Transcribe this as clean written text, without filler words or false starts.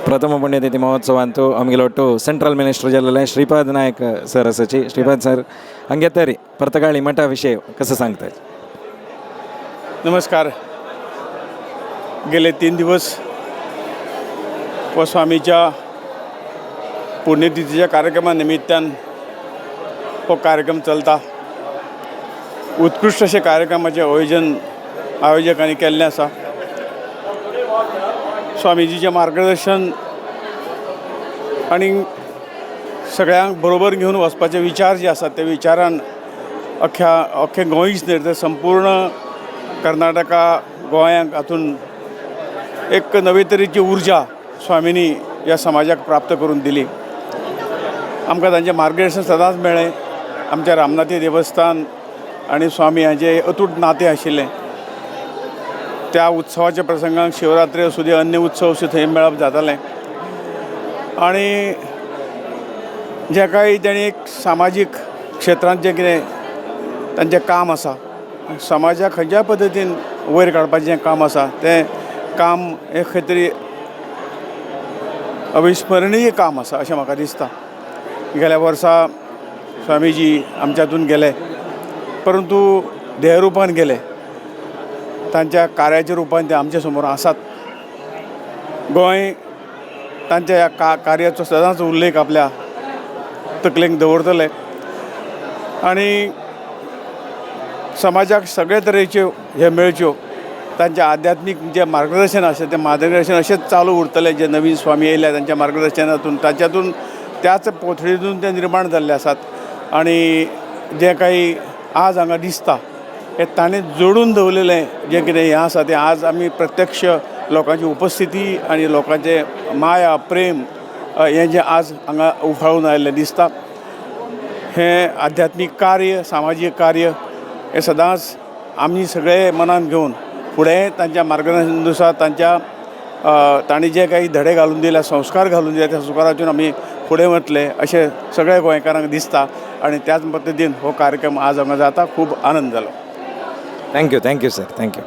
ಪ್ರಥಮ ಪುಣ್ಯತಿಥಿ ಮಹೋತ್ಸವ ಅಂತೂ ಅಮ್ಗೆಲ ಒಟ್ಟು ಸೆಂಟ್ರಲ್ ಮಿನಿಸ್ಟರ್ ಜಲ್ಲಲೆ श्रीपाद नायक सर असाची. श्रीपाद सर, हंगे तरी पर्तगाळी मठा विषय कसं सांगताय? नमस्कार. गेले 3 दिवस व स्वामीच्या पुण्यतिथीच्या कार्यक्रमा निमित्तान हो कार्यक्रम चलता. उत्कृश्ट अशें कार्यक्रमाचें आयोजन आयोजकांनी केल्लें आसा. स्वामीजीचें मार्गदर्शन आनी सगळ्यांक बरोबर घेवन वचपाचे विचार जे आसात, ते विचारान अख्ख्या अख्खें गोंयच न्हय तर संपूर्ण कर्नाटका, गोंयांक हातून एक नवे तरेची उर्जा स्वामींनी ह्या समाजाक प्राप्त करून दिली. आमकां तांचें मार्गदर्शन सदांच मेळ्ळें. आमच्या रामनाथी देवस्थान आनी स्वामी हांचें अतूट नातें आशिल्लें. त्या उत्सवाच्या प्रसंगाक, शिवरात्री आसूं दी, अन्य उत्सव आसूं, थंय मेळप जातालें आनी जें कांय ताणी एक सामाजीक क्षेत्रांत जें कितें तांचें काम आसा, समाजाक खंयच्याय पद्दतीन वयर काडपाचें जें काम आसा, तें काम एक खंय तरी अविस्मरणीय काम आसा अशें म्हाका दिसता. गेल्या वर्सा स्वामीजी आमच्यातून गेले, परंतु देहरूपान गेले, तांच्या कार्याच्या रुपान ते आमच्या समोर आसात. गोंय तांच्या ह्या कार्याचो सदांच उल्लेख आपल्या तकलेक दवरतले आनी समाजाक सगळे तरेच्यो हे मेळच्यो, तांचें आध्यात्मीक जें मार्गदर्शन आसा तें मार्गदर्शन अशेंच चालू उरतलें. जे नवीन स्वामी येयल्या तांच्या मार्गदर्शनातून, ताच्यातून, त्याच पोथळीतून ते निर्माण जाल्ले आसात आनी जें काही आज हांगा दिसता हें ताणें जोडून दवरलेलें जें कितें हें आसा, तें आज आमी प्रत्यक्ष लोकांची उपस्थिती आनी लोकांचें माया प्रेम हें जें आज हांगा उफाळून आयिल्लें दिसता. हें आध्यात्मीक कार्य, सामाजीक कार्य हें सदांच आमी सगळे मनान घेवन फुडें तांच्या मार्गदर्शनानुसार तांच्या तांणी जे काही धडे घालून दिल्या, संस्कार घालून दिले, त्या संस्कारातून आमी फुडें वतले अशें सगळ्या गोंयकारांक दिसता आनी त्याच पद्दतीन हो कार्यक्रम आज हांगा जाता. खूब आनंद जालो. Thank you, thank you sir, thank you.